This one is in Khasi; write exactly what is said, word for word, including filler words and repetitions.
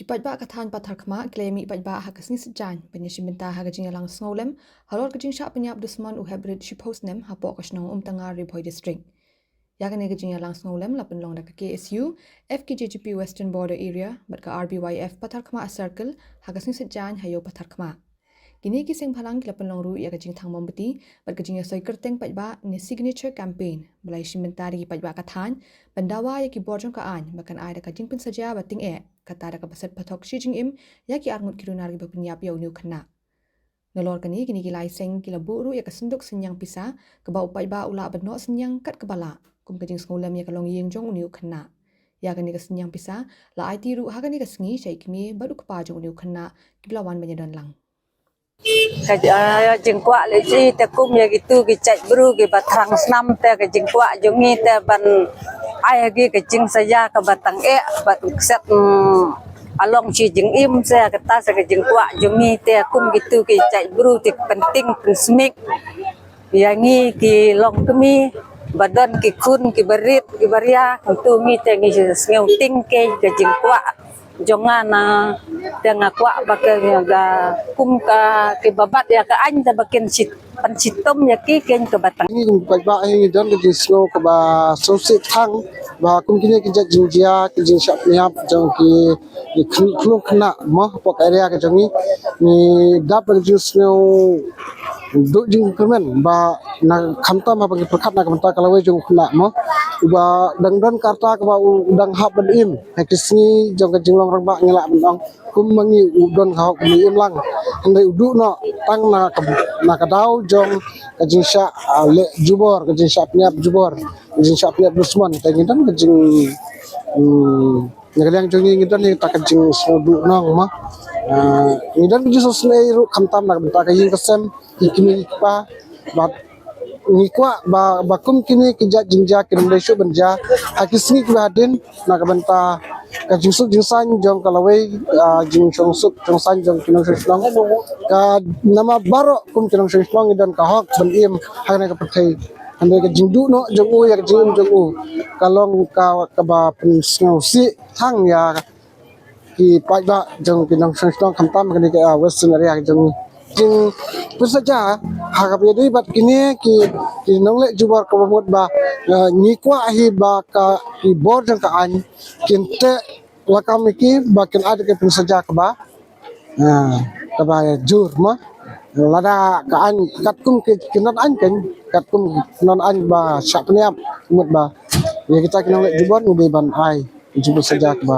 Ki paidbah ka thaiñ Patharkhmah ki la ïamih paidbah ha ka sngi Saitjaiñ ban ïashim bynta ha ka jingïalang sngewlem halor ka jingshah pynïap dusmon u heprit shiphew snem hapoh ka shnong Umtangar, Ri Bhoi District. Ïa kane ka jingïalang sngewlem la pynlong da ka K S U, F K J G P Western Border Area bad ka R B Y F Patharkhmah Circle ha ka sngi Saitjaiñ ha Ïew Patharkhmah. Kine ki seng bhalang ki la pynlong ruh ïa ka jingthang mombati bad ka jingïasoi kyrteng paidbah ne signature campaign ba la ïashim bynta da ki paidbah ka thaiñ ban dawa ïa ki bor jong ka aiñ ba kan ai da ka jingpynsaja ba tyngeh, kata da kaba set pathok shi jingim ïa ki arngut ki runar kiba pynïap ïa une u khynnah. Nalor kane, kine ki lai seng ki la buh ruh ïa ka synduk synñiang pisa kaba u paidbah u lah ban noh synñiang kat kaba lah kum ka jingsngewlem ïa ka longïing jong une u khynnah. Ïa kane ka synñiang pisa la aiti ruh ha kane ka sngi sha i kmie bad u kpa jong une u khynnah kiba la wan ban ïadon lang. Ka, ah, jingkwah lehse te kum ïa kitu ki jait bru kiba thrang snam te ka jingkwah jong ngi te ban ai ha ki ka jingsaja kaba tyngeh bad kset, mm, along shi jingim se kata se ka jingkwah jong ngi te kum kitu ki jait bru te pynting pynsmik ïa ngi ki longkmie ba don ki khun kiba rit kiba ria. Kumtu ngi te ngi sngewtyngkhuh ka jingkwah jong nga na te nga kwah ba ka, ka kum ka kiba bat ïa ka aiñ te ba kin shit pynshitom ïa ki keiñ kaba tang. Ngi kum paidbah hi ngi don ka jingsngew kaba sngewsih tang ba kum kine ki jait jingjia ki jingshah pynïap jong ki, ki khun, khun khynnah mo hapoh ka area ka jong ngi. Ngi dap ka jingsngew duh jingkyrmen ba na khamtam haba ngi pyrkhat na ka bynta ka lawei jong u khynnah mo, uba dang don ka rta kaba u dang hap ban im ha ki sngi jong ka jinglong rangbah, ngi lah ban ong kum ma ngi u don ka hok ban im lang. Hynrei u duh noh tang na ka, na ka daw jong ka jingshah, ah, leh jubor, ka jingshah pynïap jubor, ka jingshah pynïap dusmon. Te ngi don ka jing, hmm, na ka liang jong ngi ngi don hi ta ka jingsngewduh nong mo. Ah, ngi don ka jingsngewsynei ruh khamtam na ka bynta ka ïing ka sem, ki kmie ki kpa. Bad ngi kwah ba, ba kum kine ki jait jingjia kin ym dei shuh ban jia ha ki sngi kiba hadien na ka bynta ka jingsuk jingsaiñ jong ka lawei, ah, jingshong suk shong saiñ jong ki nongshong shnong. Ka namar baroh kum ki nongshong shnong ngi don ka hok ban im ha kane ka pyrthei. Hynrei ka jingduh noh jong u ïa ka jingim jong u ka long ka, kaba pynsngewsih tang ïa ki paidbah jong ki nongshong shnong khamtam kane ka, ah, Western area ka jong ngi. Jingpynsaja ha kaba ïadei bad kine ki, ki nongleh jubor kaba mut ba, ah, ngi kwah hi ba ka ki bor jong ka aiñ kin teh lakam ïa ki ba kin ai da ka jingpynsaja kaba, ah, kaba jur mo. Lada ka aiñ katkum ki, ki nonaiñ keiñ, katkum ki nonaiñ ba shah pynïap mut ba ïa kita ki nongleh jubor ngi dei ban ai jingpynsaja kaba